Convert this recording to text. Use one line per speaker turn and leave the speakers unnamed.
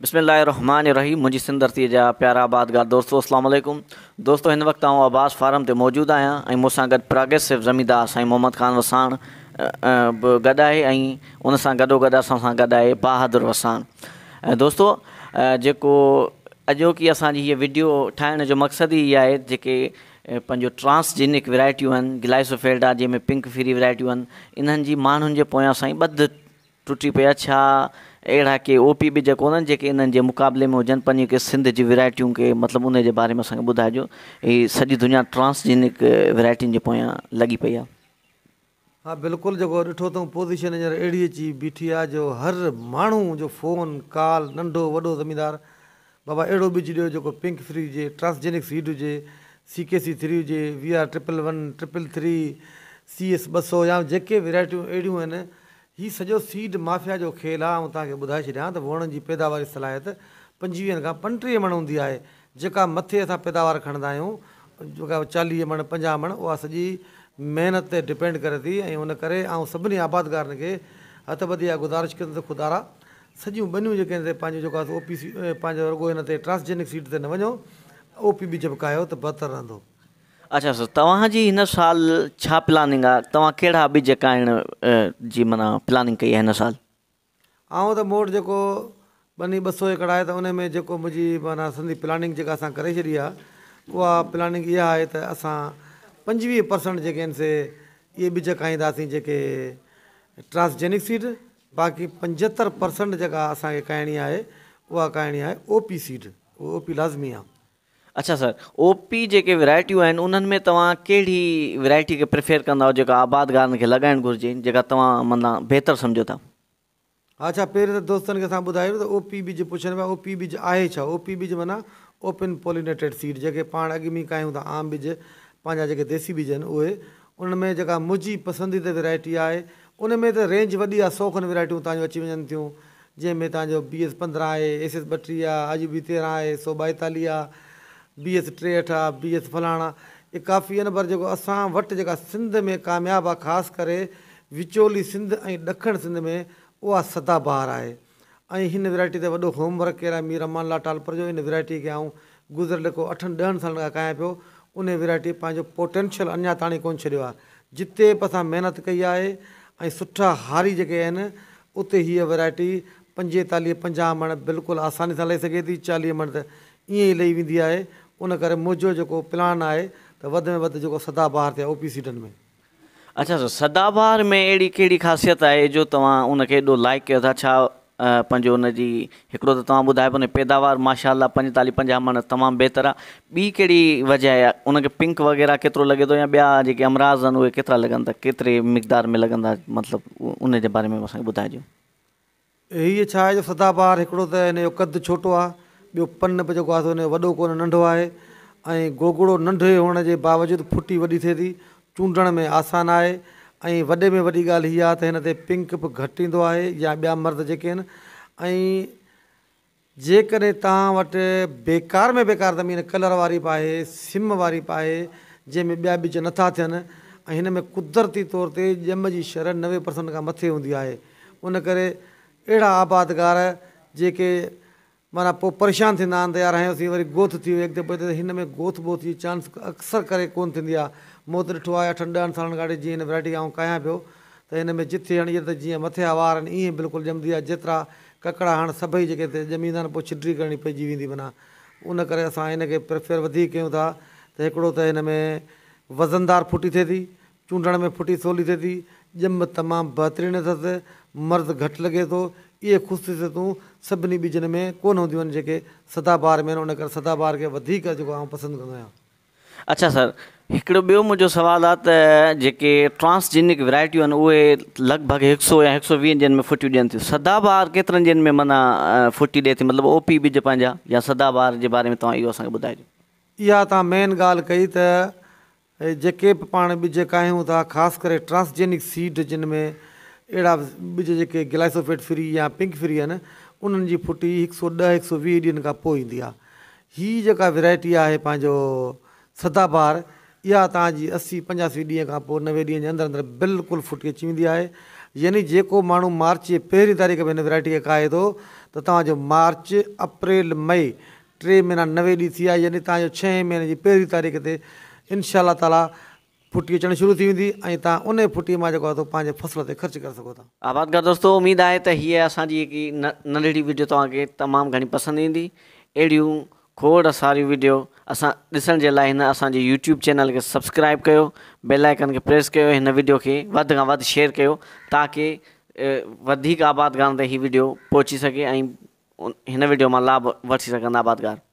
بسم الله الرحمٰن الرحيم منهنجي سنڌ ڌرتي جا پيارا آبادگار دوستو اسلام عليڪم دوستو هن وقت آئون عباس فارم تي موجود آهيان ۽ مون سان گڏ پراگريسو زميندار سائين محمد خان وساڻ به گڏ آهي ۽ ان سان گڏو گڏ اسان سان گڏ آهي بهادر وساڻ ۽ دوستو جيڪو اڄوڪي اسان جي هيء وڊيو ٺاهڻ جو مقصد ئي آهي جيڪي پنهنجو ٽرانسجينڪ ورائٽيون آهن گلائسوفيلڊ آهي جنهن ۾ پنڪ فري ورائٽيون آهن انهن جي ماڻهن جي پويان سائين ٻڌ ٽٽي پيا ڇا اهڙا ڪي او پي ٻج ڪونهن جيڪي انهن جي مقابلي ۾ هجن پنهنجي ڪي سنڌ جي ورائٽيون ڪي مطلب انهي جي باري ۾ اسان کي ٻڌائجو هي سڄي دنيا ٽرانسجينڪ ورائٽين جي پويان لڳي پئي آهي.
ها بلڪل جيڪو ڏٺو اٿئون پوزيشن هينئر اهڙي اچي بيٺي آهي جو هر ماڻهو جو فون ڪال ننڍو وڏو زميندار بابا اهڙو ٻج ڏيو جيڪو پنڪ فري هجي، ٽرانسجينڪ سيڊ هجي، سي ڪي سي ٿري هجي، V R triple one, triple three, C S 200 يا جيڪي ورائٽيون اهڙيون آهن، هي سڄو سيڊ مافيا جو کيل آهي، آئون توهان کي ٻڌائي ڇڏيان ته ووڻن جي پيداواري صلاحيت پنجويهن کان پنٽيهه مڻ هوندي آهي، جيڪا مٿي اسان پيداوار کڻندا آهيون جيڪا 40 مڻ 50 مڻ اها سڄي محنت تي ڊپينڊ ڪري ٿي ۽ ان ڪري آئون سڀني آبادگارن کي هٿ ٻڌي اها گذارش ڪندس ته خدارا سڄيون ٻنيون جيڪي هن تي پنهنجو جيڪو آهي سو او پي سي پنهنجو رڳو هن تي ٽرانسجينڪ سيڊ تي نه وڃو او پي ٻج به ڪاهيو ته بهتر رهندو.
اڇا سر توهان جي هن سال ڇا پلاننگ آهي توهان ڪهڙا ٻج ڪاهڻ جي معنيٰ پلاننگ ڪئي آهي هن سال.
آئون ته مون وٽ جيڪو ٻني 200 ايڪڙ آهي ته ان ۾ جيڪو منهنجي معنيٰ سندي پلاننگ جيڪا اسان ڪري ڇڏي آهي اها پلاننگ اها آهي ته اسان 25 پرسنٽ جيڪي آهن سي اهي ٻج ڪاهينداسين جيڪي ٽرانسجينڪ سيڊ باقي 75 پرسنٽ جيڪا اسان کي ڪاهڻي آهي اها ڪاهڻي آهي او پي سيڊ اهو او پي لازمي آهي.
اڇا سر او پي جيڪي ورائٽيون آهن انهن ۾ توهان ڪهڙي ورائٽي کي پريفير ڪندا آهيو جيڪا آبادگارن کي لڳائڻ گهرجي جيڪا توهان معنيٰ بهتر سمجهو ٿا.
اڇا پهرين ته دوستن کي اسان ٻڌايو ته او پي ٻج پڇن پيا او پي ٻج آهي ڇا او پي ٻج معنيٰ اوپن پولينيٽيڊ سيڊ جيڪي پاڻ اڳ ۾ ڪاهيون ٿا عام ٻج پنهنجا جيڪي ديسي ٻج آهن اهي انهن ۾ جيڪا منهنجي پسنديده ورائٽي آهي ان ۾ ته رينج وڏي آهي سو کن ورائٽيون توهان جون اچي وڃن ٿيون جنهن ۾ توهان جو بي ايس 15 آهي ايس ايس 32 آهي اڄ بي 13 آهي 142 آهي بي ايس 63 آهي بي ايس فلاڻا اهي ڪافي آهن پر جيڪو اسان وٽ جيڪا سنڌ ۾ ڪامياب آهي خاص ڪري وچولي سنڌ ۽ ڏکڻ سنڌ ۾ اها سدا بهار آهي ۽ هن ورائٽي تي وڏو هوم ورڪ ڪيل آهي مير امان الله ٽالپر جو ان ورائٽي کي آئون گذريل ڪو اٺن ڏهن سالن کان ڪاهيان پيو انهي ورائٽي پنهنجو پوٽينشل اڃا تاڻي ڪونه ڇڏيو آهي جتي به اسان محنت ڪئي آهي ۽ سٺا هاري جيڪي آهن اتي هيء ورائٽي 45 50 مڻ بلڪل آساني سان لهي سگهي ٿي 40 مڻ ته ائين ئي لهي ويندي آهي ان ڪري منهنجو جيڪو پلان آهي ته وڌ ۾ وڌ جيڪو سدا بهار ٿئي او پي سيڊن ۾.
اڇا سر سدابهار ۾ اهڙي ڪهڙي خاصيت آهي جو توهان ان کي ايڏو لائيڪ ڪيو ٿا ڇا پنهنجو ان جي هڪڙو ته توهان ٻڌايو پيا پيداوار ماشاء الله 45 50 مڻ تمام بهتر آهي ٻي ڪهڙي وجه آهي ان کي پنڪ وغيره ڪيترو لڳي ٿو يا ٻيا جيڪي امراض آهن اهي ڪيترا لڳن ٿا ڪيتري مقدار ۾ لڳن ٿا مطلب ان جي باري ۾ اسان کي ٻڌائجو.
هيء ڇا آهي جو سدا بهار هڪڙو ته هن جو قد ڇوٽو آهي، ٻيو پن به جيڪو آهي سو هن جو وڏو ڪونه ننڍو آهي ۽ گوگڙو ننڍي هئڻ جي باوجود ڦٽي وڏي ٿئي ٿي، چونڊڻ ۾ آسان آهي ۽ وڏي ۾ وڏي ڳالهه هيء آهي ته هن تي پنڪ به گهٽ ايندو آهي يا ٻيا مرض جيڪي آهن ۽ جيڪڏهن توهان وٽ بيڪار ۾ بيڪار زمين ڪلر واري به آهي، سم واري به آهي، جنهن ۾ ٻيا ٻج نٿا ٿين ۽ هن ۾ قدرتي طور تي ڄم جي شرح 90 پرسنٽ کان مٿي هوندي آهي، ان ڪري اهڙا آبادگار جيڪي معنيٰ پوء پريشان ٿيندا آهن ته يار هنيوسين وري گوٿ ٿي وئي اڳتي پوئتي ته هن ۾ گوٿ ٻوٿ جي چانس اڪثر ڪري ڪونه ٿيندي آهي. مون ته ڏٺو آهي اٺن ڏهن سالن کان وٺي جيئن هن ورائٽي کي آئون ڪاهيان پيو ته هن ۾ جٿي هڻجي ته جيئن مٿي وار آهن ائين بلڪل ڄمندي آهي جيترا ڪڪڙا هاڻ سڀئي جيڪي هتي ڄمي ويندا آهن پوء ڇڊري ڪرڻي پئجي ويندي معنيٰ ان ڪري اسان هن کي پريفر وڌيڪ ڪيون ٿا ته هڪڙو ته هن ۾ وزندار ڦٽي ٿئي ٿي چونڊڻ ۾ ڦٽي سولي ٿئي ٿي ڄم تمام بهترين اٿس مرض گهٽ لڳي ٿو اهي خصوصيتون سڀني ٻجن ۾ ڪونه هونديون آهن جيڪي سدا بهار ۾ آهن ان ڪري سدا بهار کي وڌيڪ جيڪو آئون پسند ڪندو آهيان.
اڇا سر هڪڙو ٻيو منهنجو سوال آ ته جيڪي ٽرانسجينڪ ورائٽيون آهن اهي لڳ ڀڳ هڪ سو يا هڪ سو ويهن ڏينهن ۾ ڦٽيون ڏين ٿيون سدا بهار ڪيترن ڏينهن ۾ معنيٰ ڦٽي ڏئي ٿي مطلب او پي ٻج پنهنجا يا سدا بهار جي باري ۾ توهان اهو اسان کي ٻڌائجو.
اها توهان مين ڳالهه ڪئي ته جيڪي به پاڻ ٻج ڪاهيون ٿا خاص ڪري ٽرانسجينڪ سيڊ جن ۾ اهڙا ٻج جيڪي گلائسوفيٽ فري يا پنڪ فري آهن انهن جي ڦٽي 110 120 ڏينهن کان پوء ايندي آهي هي جيڪا ورائٽي آهي پنهنجو سدا بهار اها توهان جي 80 85 ڏينهن کان پوء 90 ڏينهن جي اندر اندر بلڪل ڦٽي اچي ويندي آهي. يعني جيڪو ماڻهو مارچ جي پهرين تاريخ ۾ هن ورائٽي کي کائي ٿو ته توهان جو مارچ، اپريل، مئي ٽي مهينا 90 ڏينهن ٿي ويا يعني توهان جو ڇهين مهيني جي پهرين تاريخ تي انشاء الله تعاليٰ ڦٽي اچڻ شروع ٿي ويندي ۽ توهان انهي ڦٽي مان جيڪو آهي سو پنهنجي فصل تي خرچ ڪري سگهو ٿا.
آبادگار دوستو اميد آهي ته هيء اسان جي هڪ ننڍڙي وڊيو توهان کي تمام گهڻي پسند ايندي. اهڙيون کوڙ ساريون وڊيو اسان ڏسڻ جي لاء هن اسان جي يوٽيوب چينل کي سبسڪرائب ڪيو بيل آئيڪن کي پريس ڪيو هن وڊيو کي وڌ کان وڌ شيئر ڪيو تاڪي وڌيڪ آبادگارن تائين هي وڊيو پهچي سگهي ۽ هن وڊيو مان لاڀ وٺي سگهن آبادگار.